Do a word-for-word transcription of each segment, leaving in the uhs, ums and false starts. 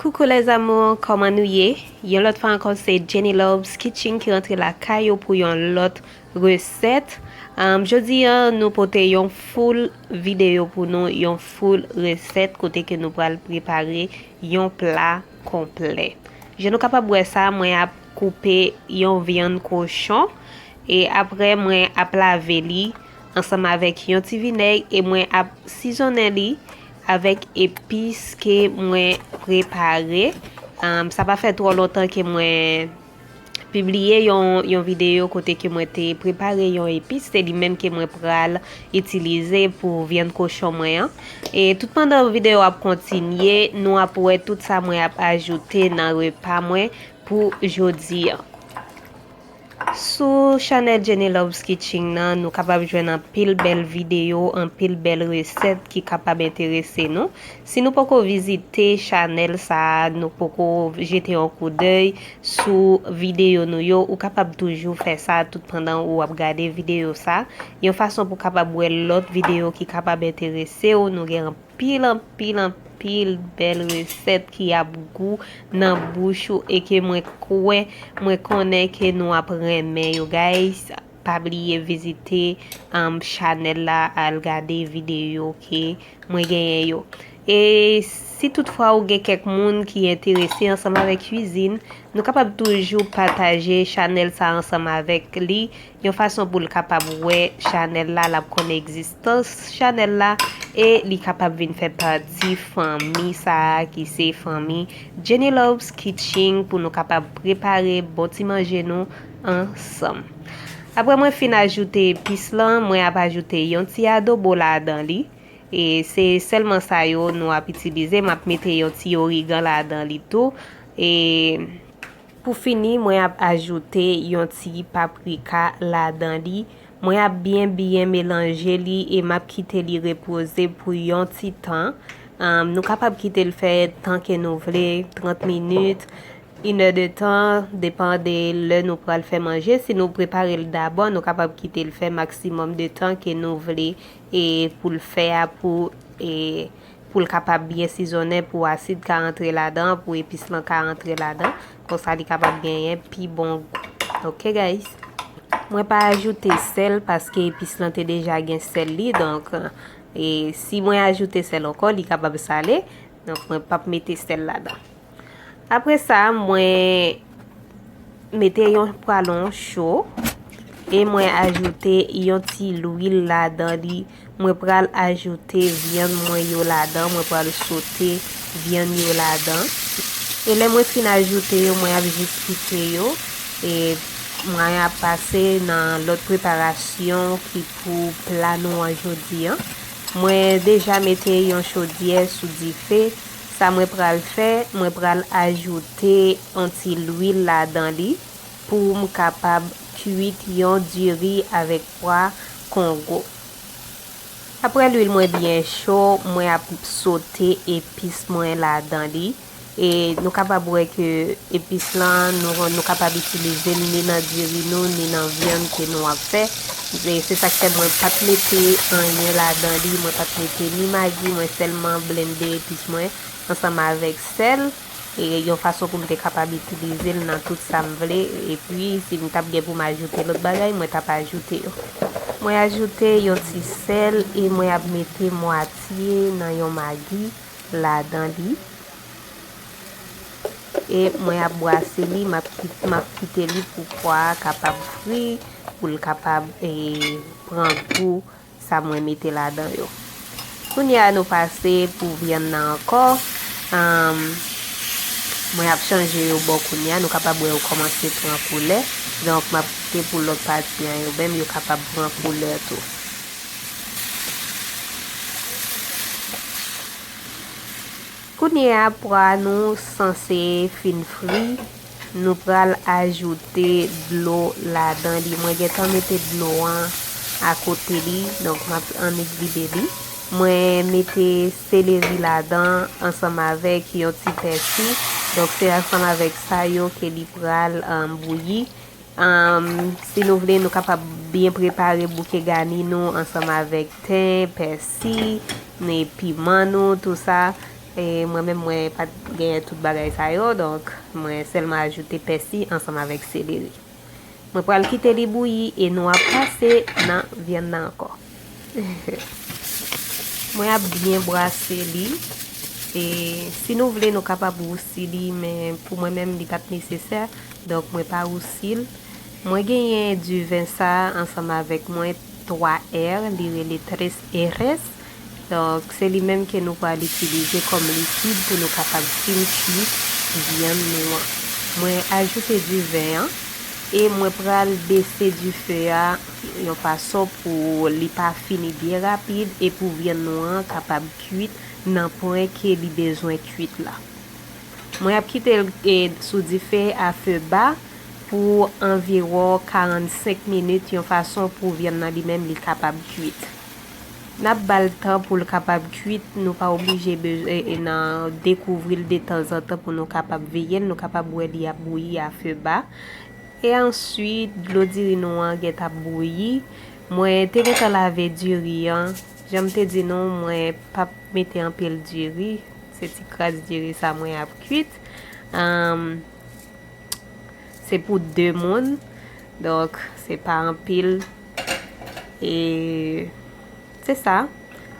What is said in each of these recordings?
Coucou les amours, kòman nou ye? Yon lòt fwa ankò, se Jenny Loves Kitchen ki rantre lakay ou pou yon lòt resèt. Um, jodi a, nou pote yon full videyo pou nou, yon full resèt kote ke nou pral prepare yon pla konplè. Jan nou kapab wè sa, mwen ap koupe yon vyann kochon e apre mwen ap lave li ansanm avèk yon ti vinèg e mwen ap sizonnen li avèk epis ke mwen prepare. Um, sa pa fè twò lontan ke mwen pibliye yon, yon videyo kote ke mwen te prepare yon epis, se li menm ke mwen pral itilize pou vyann kochon mwen an. E tout pandan videyo ap kontinye, nou ap wè tout sa mwen ap ajoute nan repa mwen pou jodi an. Sou chanèl Jenny Loves Kitchen nan, nou kapab jwenn anpil bèl videyo, anpil bèl resèt ki kapab enterese nou. Si nou poko vizite chanèl sa a, nou poko jete yon koudèy sou videyo nou yo, ou kapab toujou fè sa tout pandan ou ap gade videyo sa, yon fason pou kapab wè lòt videyo ki kapab enterese w. Nou gen anpil, anpil, anpil bèl resèt ki ap gou nan bouch ou e ke mwen kwè, mwen konnen ke nou ap renmen yo, guys. Pa bliye vizite, um, chanèl la, al gade videyo ke mwen genyen yo. E si toutfwa ou gen kèk moun ki enterese ansanm avèk kwizin, nou kapab toujou pataje chanèl sa ansanm avèk li, yon fason pou l kapab wè chanèl la, l ap konn egzistans chanèl la, e li kapab vin fè pati fanmi sa a ki se fanmi Jenny Loves Kitchen pou nou kapab prepare bon ti manje nou ansanm. Apre mwen fin ajoute epis lan, mwen ap ajoute yon ti adobo ladan li. E se sèlman sa yo nou ap itilize. M ap mete yon ti origan ladan li tou. E pou fini, mwen ap ajoute yon ti paprika ladan li. Mwen ap byen, byen melanje li e m ap kite li repoze pou yon ti tan. Ahn, nou kapab kite l fè tan ke nou vle, trant minit, inèdtan, depan de lè nou pral fè manje. Si nou prepare l dabò, nou kapab kite l fè maksimòm de tan ke nou vle e pou l fè a, pou, e pou l kapab byen sizonnen, pou asid ka rantre ladan, pou epis lan ka rantre ladan. Konsa, li kapab genyen pi bon gou. Ok, guys? Mwen pa ajoute sèl paske epis lan te deja gen sèl li, donk, e si mwen ajoute sèl ankò, li kapab sale. Donk, mwen p ap mete sèl ladan. Apre sa, mwen mete yon pwalon cho e mwen ajoute yon ti lwil ladan li. Mwen pral ajoute vyann mwen yo ladan, mwen pral sote vyann yo ladan. E lè mwen fin ajoute yo, mwen ap jis kite yo. E mwen ap pase nan lòt preparasyon ki pou pla nou an jodi an. Mwen deja mete yon chodyè sou dife. Sa mwen pral fè, mwen pral ajoute yon ti lwil ladan li pou m kapab kwit yon diri avèk pwa kongo. Apre lwil mwen byen cho, mwen ap sote epis mwen ladan li. E nou kapab wè ke epis lan, nou, nou kapab itilize l ni nan diri nou, ni nan vyann ke nou ap fè. E se sa k fè mwen pa t mete anyen ladan li, mwen pa t mete ni magi, mwen sèlman blende epis mwen ansanm avèk sèl, e yon fason pou m te kapab itilize l nan tout sa m vle. Epi, si m t ap gen pou m ajoute lòt bagay, mwen t ap ajoute yo. Mwen ajoute yon ti sèl e mwen ap mete mwatye nan yon magi ladan li. E mwen ap bwase li, m ap ki-, m ap kite li pou pwa a kapab fri, pou l kapab, e, pran gou sa mwen mete ladan yo. Kounye a, nou pase pou vyann nan ankò. Ahn, mwen ap chanje yo bò kounye a. Nou kapab wè yo kòmanse pran koulè. Donk, m ap kite pou lòt pati an yo menm, yo kapab pran koulè tou. Kounye a, pwa nou sanse fin fri. Nou pral ajoute dlo ladan li. Mwen gentan mete dlo an akote li, donk m ap annik vide li. Mwen mete seleri ladan ansanm avèk yon ti pèsi. Donk, se ansanm avèk sa yo ke li pral, um, bouyi. Um, si nou vle, nou kapab byen prepare bouke gani nou ansanm avèk ten, pèsi, e piman nou, tou sa. E mwen menm, mwen pa t genyen tout bagay sa yo, donk mwen sèlman ajoute pèsi ansanm avèk seleri. Mwen pral kite li bouyi e nou ap pase nan vyann nan ankò. Mwen ap byen brase li. E si nou vle, nou kapab wousi li, men pou mwen menm, li pa t nesesè. Donk, mwen pa wousi l. Mwen genyen diven sa a ansanm avèk mwen, twa è, li rele Tres Eres. Donk, se li menm ke nou pral itilize kòm likid pou nou kapab fin kwi vyann nou an. Mwen ajoute diven an e mwen pral bese dife a yon fason pou li pa fini byen rapid e pou vyann nou an kapab kwit nan pwen ke li bezwen kwit la. Mwen ap kite l, e, sou dife a fe ba pou anviwon karannsenk minit, yon fason pou vyann nan li menm li kapab kwit. N ap ba l tan pou l kapab kwit, nou pa oblije bezwen, e, e, nan dekouvri l detanzantan pou nou kapab veye l, nou kapab wè li ap bouyi a fe ba. E answit, dlo diri nou an gentan ap bouyi. Mwen te gentan lave diri an. Jan m te di nou, mwen p ap mete anpil diri. Se ti kras diri sa mwen ap kwit. Ahn, se pou de moun. Donk, se pa anpil. E se sa.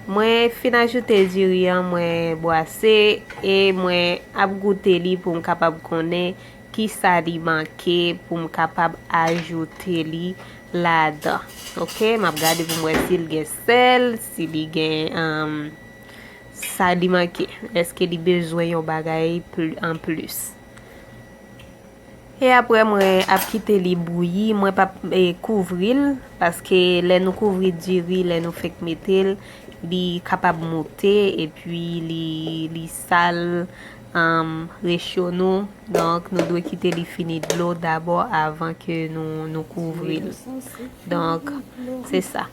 Mwen fin ajoute diri an, mwen bwase e mwen ap goute li pou m kapab konnen kisa li manke pou m kapab ajoute li ladan. Oke, m ap gade pou m wè si l gen sèl, si li gen, um, sa li manke. Èske li bezwen yon bagay pl-, anplis? E apre, mwen ap kite li bouyi. Mwen p ap, e, kouvri l, paske lè nou kouvri diri, lè nou fenk mete l, li kapab moute, epi li, li sal, um, recho nou. Donk, nou dwe kite li fini dlo dabò avan ke nou, nou kouvri l. Donk, se sa.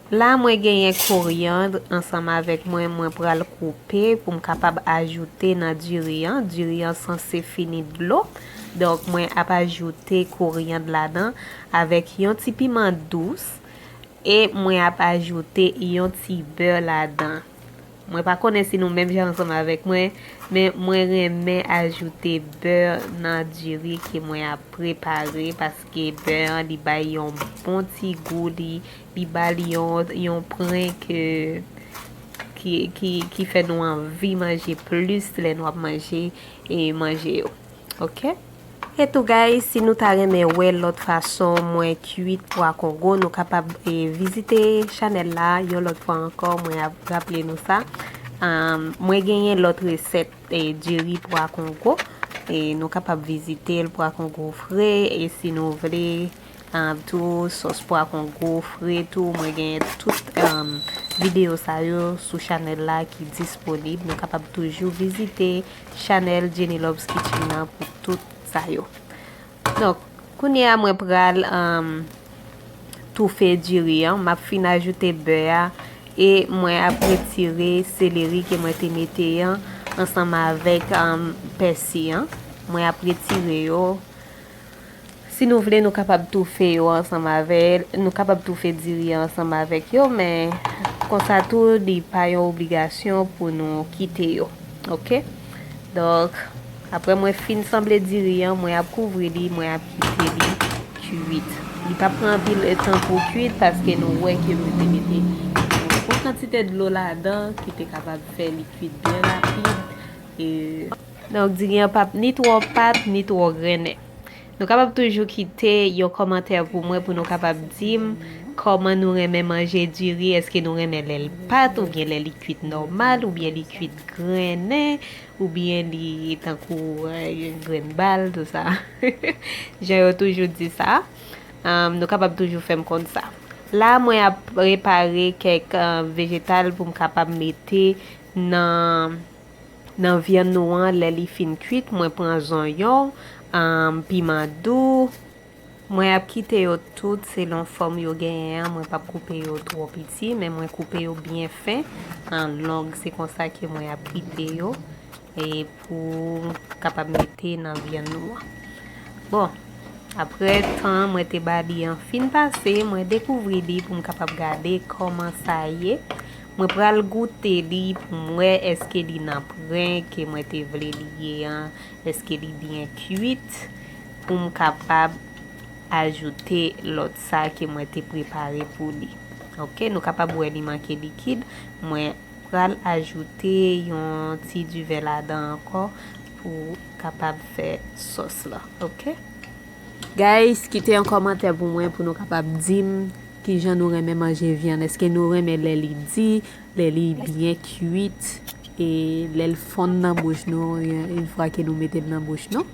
La, mwen genyen koryann ansanm avèk mwen, mwen pral koupe pou m kapab ajoute nan diri an. Diri an sanse fini dlo. Donk, mwen ap ajoute koryann ladan avèk yon ti piman dous e mwen ap ajoute yon ti bè ladan. Mwen pa konnen si nou menm jan ansanm avèk mwen, men mwen renmen ajoute bè nan diri ke mwen ap prepare, paske bè an, li bay yon bon ti gou, li, li ba li yon, yon pwen ke, ki, ki, ki fè nou anvi manje plis lè nou ap manje, e, manje yo. Oke? E tou, guys, si nou ta renmen wè lòt fason mwen kwit pwa kongo, nou kapab, e, vizite chanèl la yon lòt fwa ankò. Mwen ap raple nou sa. Ahn, mwen genyen lòt resèt, e, diri pwa kongo. E nou kapab vizite l, pwa kongo fre. E si nou vle, ahn, tou, sòs pwa kongo fre tou, mwen genyen tout, ahn, videyo sa yo sou chanèl la ki disponib. Nou kapab toujou vizite chanèl Jenny Loves Kitchen nan pou tout sa yo. Donk, kounye a mwen pral, um, toufe diri an. M ap fin ajoute bè a e mwen ap retire seleri ke mwen te mete an ansanm avèk, um, pèsi an. Mwen ap retire yo. Si nou vle, nou kapab toufe yo ansanm avè, nou kapab toufe diri an ansanm avèk yo, men konsa tou, li pa yon obligasyon pou nou kite yo. Oke? Donk, apre mwen fin sanble diri an, mwen ap kouvri li, mwen ap kite li kwit. Li p ap pran anpil tan pou kwit, paske nou wè ke mwen te mete yon bon kantite dlo ladan ki te kapab fè li kwit byen rapid. E, donk, diri an p ap ni twò pat, ni twò grennen. Nou kapab toujou kite yon kòmantè pou mwen, pou nou kapab di m kòman nou renmen manje diri. Èske nou renmen lè l pat, oubyen lè li kwit nòmal, oubyen li kwit grennen, oubyen li tankou, eh, grenn bal, tou sa. Jan yo toujou di sa. Um, nou kapab toujou fè m konn sa. La, mwen ap prepare kèk, uh, vejetal pou m kapab mete nan nan vyann nou an, lè li fin kwit, mwen pran zonyon, um, piman dou. Mwen ap kite yo tout selon fòm yo genyen an. Mwen p ap koupe yo twò piti, men mwen koupe yo byen fen, an long. Se konsa ke mwen ap kite yo, e pou kapab mete nan vyann nou an. Bon, apre tan mwen te ba li an fin pase, mwen dekouvri li pou m kapab gade kòman sa ye. Mwen pral goute li pou m wè èske li nan pwen ke mwen te vle li ye an, èske li byen kwit, pou m kapab ajoute lòt sa ke mwen te prepare pou li. Ok, nou kapab wè li manke likid. Mwen pral ajoute yon ti diven ladan ankò pou kapab fè sòs la. Ok? Guys, kite yon kòmantè pou mwen pou nou kapab di m kijan nou renmen manje vyann. Èske nou renmen lè li di, lè li byen kwit, e lè l fonn nan bouch nou, yon fwa ke nou mete l nan bouch nou?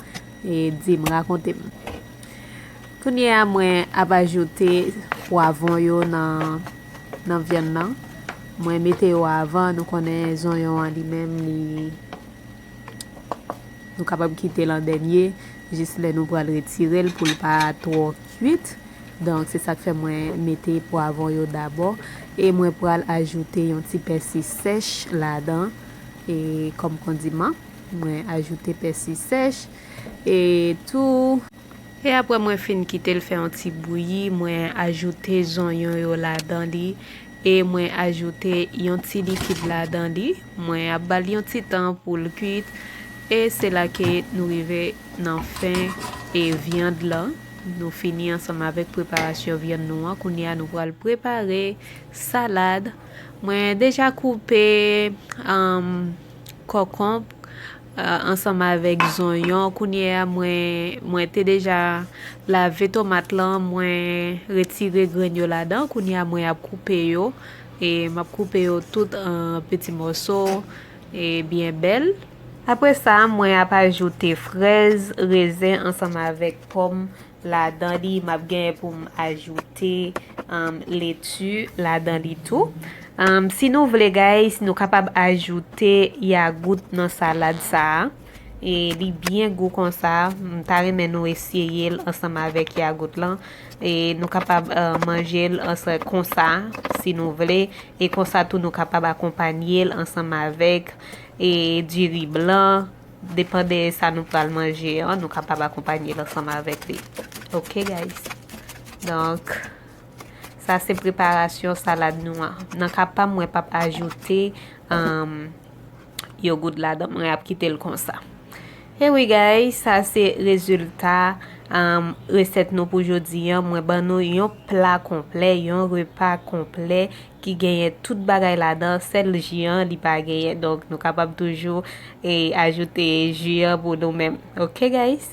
E di m, rakonte m. Kounye a, mwen ap ajoute pwavwon yo nan, nan vyann nan. Mwen mete yo avan, nou konnen zonyon an li menm, li, nou kapab kite l an dènye, jis lè nou pral retire l pou l pa twò kwit. Donk, se sa k fè mwen mete pwavwon yo dabò. E mwen pral ajoute yon ti pèsi sèch ladan, e kòm kondiman. Mwen ajoute pèsi sèch, e tou. E apre mwen fin kite l fè yon ti bouyi, mwen ajoute zonyon yo ladan li, e mwen ajoute yon ti likid ladan li. Mwen ap ba l yon ti tan pou l kwit, e se la ke nou rive nan fen e vyann lan. Nou fini ansanm avèk preparasyon vyann nou an. Kounye a, nou pral prepare salad. Mwen deja koupe, um, kòkonb, uh, ansanm avèk zonyon. Kounye a, mwen, mwen te deja lave tomat lan, mwen retire grenn yo ladan. Kounye a, mwen ap koupe yo. E m ap koupe yo tout an piti mòso e byen bèl. Apre sa, mwen ap ajoute frèz, rezen ansanm avèk pòm ladan li. M ap genyen pou m ajoute, um, leti ladan li tou. Um, si nou vle, guys, nou kapab ajoute yagout nan salad sa a. E li byen gou konsa. M ta renmen nou eseye l ansanm avèk yagout lan. E nou kapab, uh, manje l ansanm konsa, si nou vle. E konsa tou, nou kapab akonpanye l ansanm avèk, e, diri blan. Depann de sa nou pral manje an, nou kapab akonpanye l ansanm avèk li. Ok, guys. Donk, sa se preparasyon salad nou an. Nan ka pa m, mwen p ap ajoute, um, yogout ladan. Mwen ap kite l konsa. E wi, guys, sa se rezilta, um, resèt nou pou jodi an. Mwen ban nou yon pla konplè, yon repa konplè ki genyen tout bagay ladan, sèl ji an li pa genyen. Donk, nou kapab toujou, e, ajoute ji an pou nou menm. Ok, guys?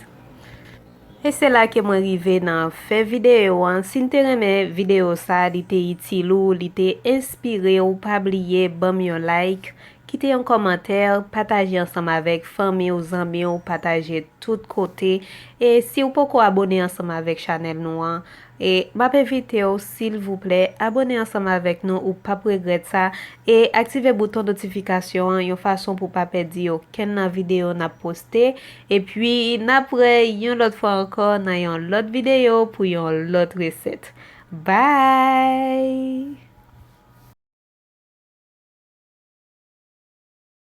E se la ke mwen rive nan fen videyo an. Si n te renmen videyo sa, li te itil ou, li te enspire w, pa bliye ban m yon like, kite yon kòmantè, pataje ansanm avèk fanmi w, zanmi w, pataje tout kote. E si w poko abone ansanm avèk chanèl nou an, e m ap envite w, silvouplè, abone ansanm avèk nou, ou p ap regrèt sa. E aktive bouton notifikasyon an yon fason pou w pa pèdi okenn nan videyo n ap poste. Epi, n ap wè yon lòt fwa ankò nan yon lòt videyo pou yon lòt resèt. Bye!